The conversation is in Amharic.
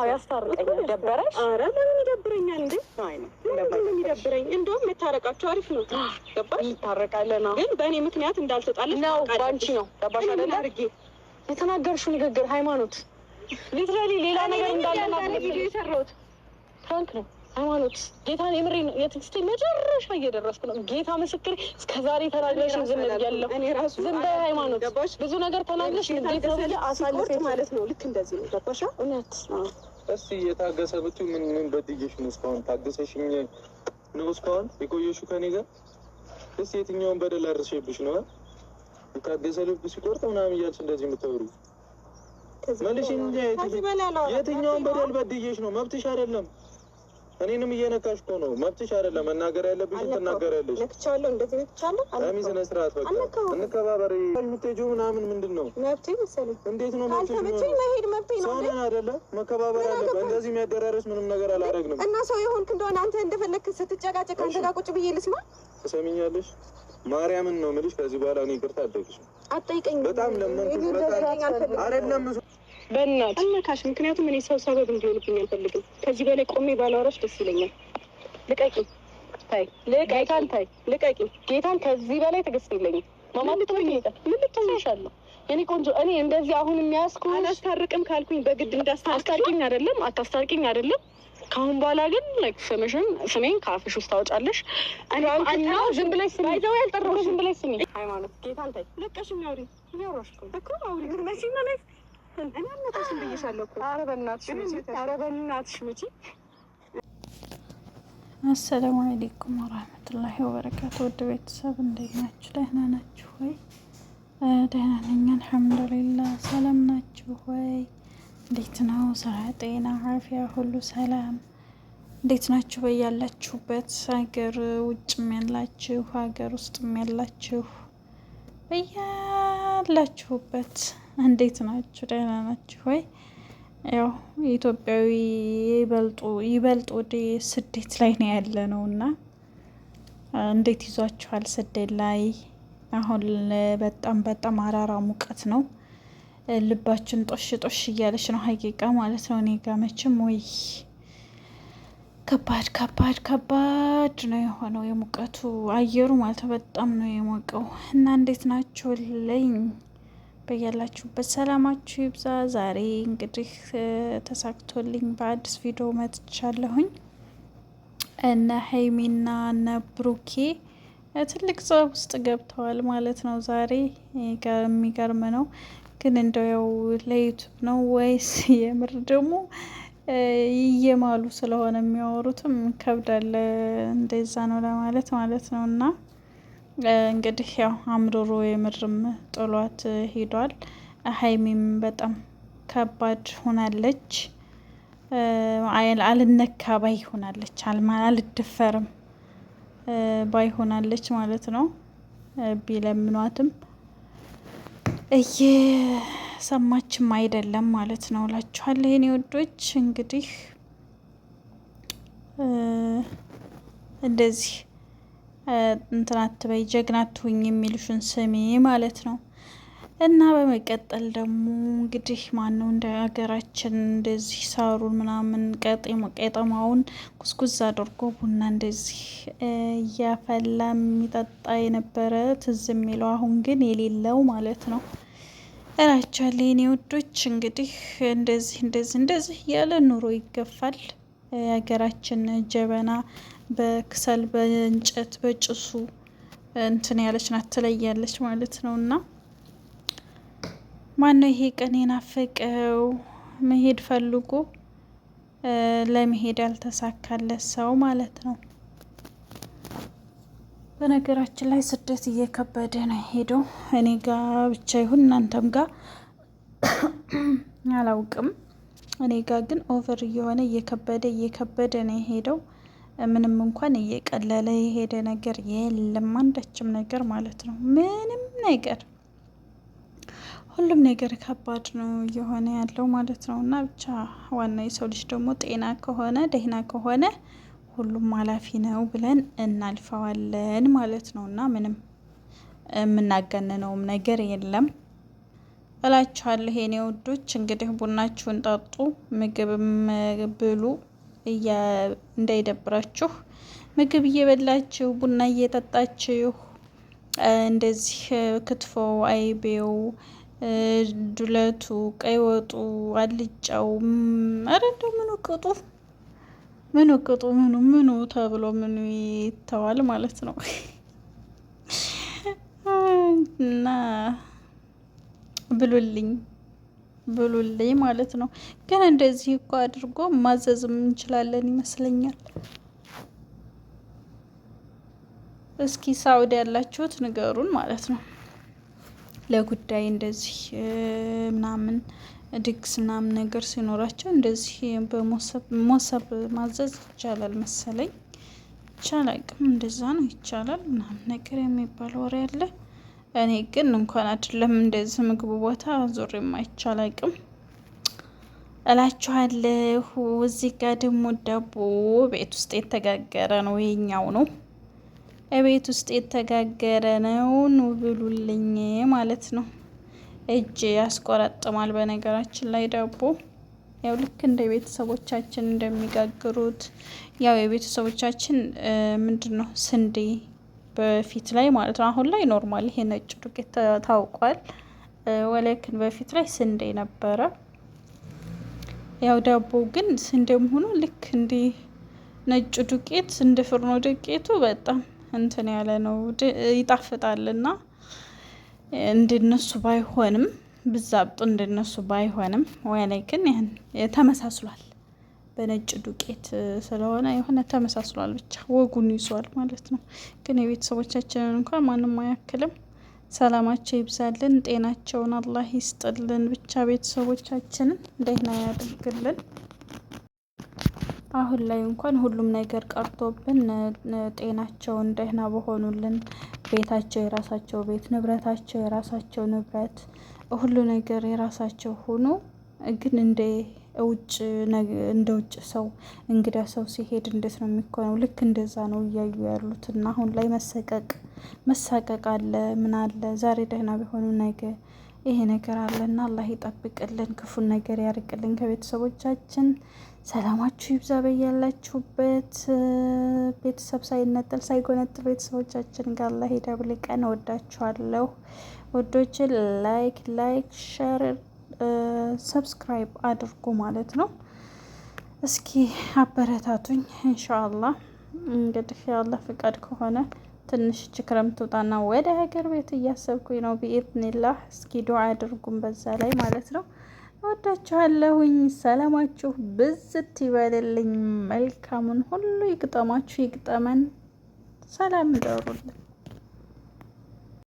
ያስታርቀኛል። ደበረሽ? ኧረ ለምን ይደብረኛል እንዴ? ለምንድን ነው የሚደብረኝ? እንደውም መታረቃችሁ አሪፍ ነው። ገባሽ? እንታረቃለን። ግን በእኔ ምክንያት እንዳልተጣለች ነው፣ በአንቺ ነው። ገባሽ አይደለ? የተናገርሽው ንግግር ሃይማኖት literally ሌላ ነገር እንዳለ ቪዲዮ የሰራሁት prank ነው። ሃይማኖት ጌታን የምሬ ነው። የትዕግስቴ መጨረሻ እየደረስኩ ነው። ጌታ ምስክር እስከዛሬ ተናግረሽ ዝም ብያለሁ። ዝም በይ ሃይማኖት። ብዙ ነገር ተናግረሽ እንዴት ነው ብዬ አሳልፌ ማለት ነው። ልክ እንደዚህ ነው። ገባሽ? እውነት እስኪ እየታገሰ ብትይው ምን ምን በድዬሽ ነው እስካሁን ታገሰሽኝ ነው እስካሁን የቆየሽው ከኔ ጋር? እስኪ የትኛውን በደል አድርሼብሽ ነው የታገሰ ልብ ሲቆርጥ ምናምን እያልሽ እንደዚህ የምታወሪው? መልሽ እንጂ የትኛውን በደል በድዬሽ ነው? መብትሽ አይደለም። እኔንም እየነካሽ እኮ ነው። መብትሽ አይደለም። መናገር ያለብሽን ትናገሪያለሽ። ነክቻለሁ፣ እንደዚህ ነክቻለሁ። አሚ ስነ ስርዓት በቃ እንከባበር። የምትሄጂው ምናምን ምንድን ነው? መብቴ መሰለኝ። እንዴት ነው መብትሽ? ካልተመቸኝ መሄድ መብቴ ነው። ሰው ነን አይደለ? መከባበር አለብን። እንደዚህ የሚያደራርስ ምንም ነገር አላደረግንም። እና ሰው የሆንክ እንደሆነ አንተ እንደፈለግክ ስትጨቃጨቅ አንተ ጋር ቁጭ ብዬ ልስማ? ትሰሚኛለሽ? ማርያምን ነው የምልሽ። ከዚህ በኋላ እኔ ይቅርታ አልጠይቅሽም። አትጠይቀኝም። በጣም ለመንኩሽ። በጣም አይደለም በእናትሽ አልነካሽ። ምክንያቱም እኔ ሰው ሰበብ እንዲሆንብኝ አልፈልግም። ከዚህ በላይ ቆሜ ባላወራሽ ደስ ይለኛል። ልቀቂ፣ ታይ ጌታን ታይ፣ ልቀቂ። ጌታን ከዚህ በላይ ትዕግስት የለኝም። ማማት ምን ልትሆንሻለሁ? የኔ ቆንጆ እኔ እንደዚህ አሁን የሚያስኩሽ አላስታርቅም ካልኩኝ በግድ እንዳስታርቅሽ አስታርቂኝ አይደለም አታስታርቂኝ አይደለም። ከአሁን በኋላ ግን like ስምሽን ስሜን ከአፍሽ ውስጥ ታወጫለሽ። እና ዝም ብለሽ ስሚ፣ ባይዘው ያልጠራሁሽ ዝም ብለሽ ስሚ። ሃይማኖት ጌታን ታይ፣ ለቀሽኝ አውሪ እያወራሽ እኮ ነው። እኮ አውሪ። እኔ አልነካሽም ብዬሻለሁ እኮ። ኧረ በእናትሽ ምጪ፣ ኧረ በእናትሽ ምጪ። አሰላሙ አለይኩም ወራህመቱላሂ ወበረካቱ። ውድ ቤተሰብ እንዴት ናችሁ? ደህና ናችሁ ወይ? ደህና ነኝ አልሐምዱሊላህ። ሰላም ናችሁ ወይ? እንዴት ነው ስራ፣ ጤና፣ አፊያ ሁሉ ሰላም? እንዴት ናችሁ? በያላችሁበት ሀገር ውጭም ያላችሁ ሀገር ውስጥም ያላችሁ በያላችሁበት እንዴት ናችሁ? ደህና ናችሁ ወይ? ያው ኢትዮጵያዊ ይበልጡ ወደ ስደት ላይ ነው ያለ ነው እና እንዴት ይዟችኋል? ስደት ላይ አሁን በጣም በጣም አራራ ሙቀት ነው። ልባችን ጦሽ ጦሽ እያለች ነው ሀቂቃ ማለት ነው። እኔ ጋ መቼም ወይ ከባድ ከባድ ከባድ ነው የሆነው የሙቀቱ አየሩ ማለት ነው። በጣም ነው የሞቀው እና እንዴት ናችሁ ለኝ በያላችሁበት ሰላማችሁ ይብዛ። ዛሬ እንግዲህ ተሳክቶልኝ በአዲስ ቪዲዮ መጥቻለሁኝ። እነ ሀይሚና እነ ብሩኬ ትልቅ ጸብ ውስጥ ገብተዋል ማለት ነው። ዛሬ የሚገርም ነው ግን እንደው ያው ለዩቱብ ነው ወይስ የምር ደግሞ እየማሉ ስለሆነ የሚያወሩትም ከብዳለ እንደዛ ነው ለማለት ማለት ነው። እና እንግዲህ ያው አምርሮ የምርም ጥሏት ሄዷል። ሀይሚም በጣም ከባድ ሆናለች። አልነካ ባይ ሆናለች። አልደፈርም ባይ ሆናለች ማለት ነው። ቢለምኗትም እየሰማችም አይደለም ማለት ነው እላችኋለሁ። የኔ ወዶች እንግዲህ እንደዚህ እንትን አትበይ፣ ጀግና አትሁኝ የሚልሽን ስሚ ማለት ነው። እና በመቀጠል ደግሞ እንግዲህ ማነው እንደ ሀገራችን እንደዚህ ሳሩን ምናምን ቄጠማውን ጉዝጉዝ አድርጎ ቡና እንደዚህ እያፈላ የሚጠጣ የነበረ ትዝ የሚለው አሁን ግን የሌለው ማለት ነው እላችኋለሁ። የኔ ውዶች እንግዲህ እንደዚህ እንደዚህ እንደዚህ እያለ ኑሮ ይገፋል። የሀገራችን ጀበና በክሰል በእንጨት በጭሱ እንትን ያለች ናት ትለያለች ማለት ነው። እና ማነው ይሄ ቀን የናፈቀው መሄድ ፈልጎ ለመሄድ ያልተሳካለት ሰው ማለት ነው። በነገራችን ላይ ስደት እየከበደ ነው ሄደው። እኔ ጋ ብቻ ይሁን እናንተም ጋ አላውቅም። እኔ ጋ ግን over እየሆነ እየከበደ እየከበደ ነው የሄደው። ምንም እንኳን እየቀለለ የሄደ ነገር የለም፣ አንዳችም ነገር ማለት ነው። ምንም ነገር ሁሉም ነገር ከባድ ነው እየሆነ ያለው ማለት ነው። እና ብቻ ዋና የሰው ልጅ ደግሞ ጤና ከሆነ ደህና ከሆነ ሁሉም ኃላፊ ነው ብለን እናልፈዋለን ማለት ነው። እና ምንም የምናጋንነውም ነገር የለም። እላችኋለሁ የኔ ውዶች። እንግዲህ ቡናችሁን ጠጡ፣ ምግብም ብሉ እንዳይደብራችሁ። ምግብ እየበላችሁ ቡና እየጠጣችሁ እንደዚህ ክትፎ፣ አይቤው፣ ዱለቱ፣ ቀይ ወጡ፣ አልጫው፣ ኧረ እንደው ምኑ ቅጡ ምኑ ቅጡ ምኑ ምኑ ተብሎ ምኑ ይተዋል ማለት ነው። እና ብሉልኝ ብሉልኝ ማለት ነው። ግን እንደዚህ እኮ አድርጎ ማዘዝም እንችላለን ይመስለኛል። እስኪ ሳውዲ ያላችሁት ንገሩን ማለት ነው። ለጉዳይ እንደዚህ ምናምን ድግስ ምናምን ነገር ሲኖራቸው እንደዚህ በሞሰብ ማዘዝ ይቻላል መሰለኝ። ይቻላል ግን እንደዛ ነው ይቻላል ምናምን ነገር የሚባል ወሬ አለ። እኔ ግን እንኳን አይደለም እንደዚህ ምግቡ ቦታ ዞሬ የማይቻል አቅም እላችኋለሁ። እዚህ ጋር ደግሞ ዳቦ ቤት ውስጥ የተጋገረ ነው፣ የኛው ነው። ቤት ውስጥ የተጋገረ ነው። ኑ ብሉልኝ ማለት ነው። እጅ ያስቆረጥማል። በነገራችን ላይ ዳቦ ያው ልክ እንደ ቤተሰቦቻችን እንደሚጋግሩት ያው የቤተሰቦቻችን ምንድን ነው ስንዴ በፊት ላይ ማለት ነው። አሁን ላይ normal ይሄ ነጭ ዱቄት ታውቋል። ولكن በፊት ላይ ስንዴ ነበረ። ያው ዳቦ ግን ስንዴም ሆኖ ልክ እንዲህ ነጭ ዱቄት እንደ ፍርኖ ዱቄቱ በጣም እንትን ያለ ነው ይጣፍጣልና እንደነሱ ባይሆንም ብዛብጡ እንደነሱ ባይሆንም ولكن ያን ተመሳስሏል። በነጭ ዱቄት ስለሆነ የሆነ ተመሳስሏል፣ ብቻ ወጉን ይዟል ማለት ነው። ግን የቤተሰቦቻችንን እንኳን ማንም አያክልም። ሰላማቸው ይብዛልን፣ ጤናቸውን አላህ ይስጥልን። ብቻ ቤተሰቦቻችንን ደህና ያድርግልን። አሁን ላይ እንኳን ሁሉም ነገር ቀርቶብን ጤናቸውን ደህና በሆኑልን፣ ቤታቸው የራሳቸው ቤት፣ ንብረታቸው የራሳቸው ንብረት፣ ሁሉ ነገር የራሳቸው ሆኖ ግን እንደ ውጭ እንደ ውጭ ሰው እንግዳ ሰው ሲሄድ እንዴት ነው የሚኮነው? ልክ እንደዛ ነው እያዩ ያሉት። እና አሁን ላይ መሰቀቅ መሳቀቅ አለ ምን አለ ዛሬ ደህና ቢሆኑ ነገ ይሄ ነገር አለ እና አላህ ይጠብቅልን፣ ክፉን ነገር ያርቅልን ከቤተሰቦቻችን። ሰላማችሁ ይብዛ በያላችሁበት። ቤተሰብ ሳይነጠል ሳይጎነጥል ቤተሰቦቻችን ጋር አላህ ይደብልቀን። እወዳችኋለሁ ወዶችን። like like share subscribe አድርጉ ማለት ነው። እስኪ አበረታቱኝ ኢንሻአላህ። እንግዲህ የአላህ ፍቃድ ከሆነ ትንሽ ክረምት ትውጣና ወደ ሀገር ቤት እያሰብኩኝ ነው بإذن الله። እስኪ ዱዓ አድርጉም በዛ ላይ ማለት ነው። እወዳችኋለሁኝ። ሰላማችሁ ብዝት ይበልልኝ። መልካሙን ሁሉ ይግጠማችሁ፣ ይግጠመን። ሰላም እደሩልን።